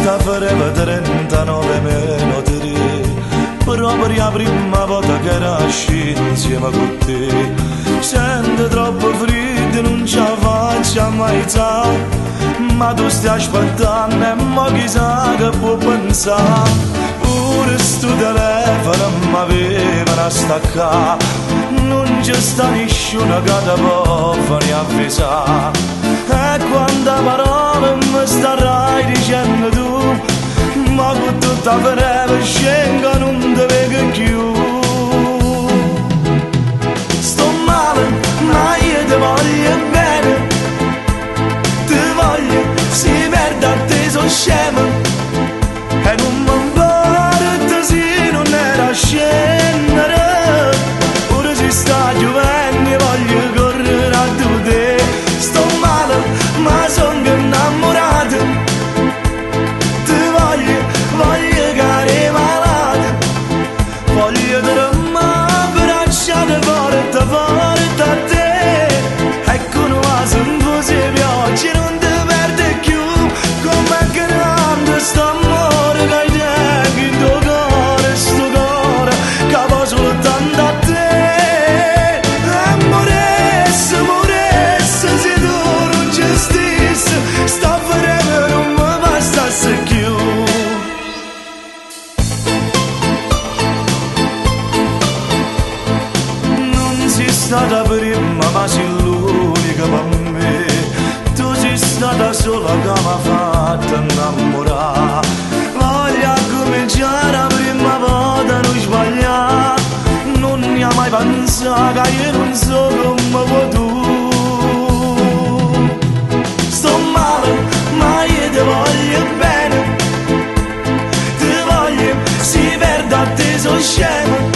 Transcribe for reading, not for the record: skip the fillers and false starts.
Sta freva 39 meno 3 Proprio la prima volta che era insieme con te. Sento troppo freddo, non ce la faccio mai Ma tu stai aspettando e mo chissà che può pensare. Pure sto telefono mi avevano staccato. Non c'è sta nessuno che ti può venire a avvisare. E quanta parole mi starai dicendo tu, ma con tutta freva scengo non ti vedo più. Sto male, ma io ti voglio bene. Ti voglio, si perdo a te sono scemo. E non mi importa se non era scendere. Ora si sta giovane, voglio correre a te. Sto male, ma sono innamorato. Ti voglio, voglio care malato. Voglio tremare abbracciato forte, forte a te. Ecco un vaso in così pioggia non ti perde più. Come grande sto amore che tengo in tuo cuore, sto cuore che va soltanto a te. E moresse, moresse se tu non ci stessi, sta freva non mi bastasse più. Non sei stata prima ma sei l'unica per me. Tu sei stata sola che mi ha fatto innamorare. Voglio cominciare la prima volta, non sbagliare. Non ne ho mai pensato che io non so come vuoi tu. Sto male, ma io ti voglio bene. Ti voglio, si perdo a te sono scemo.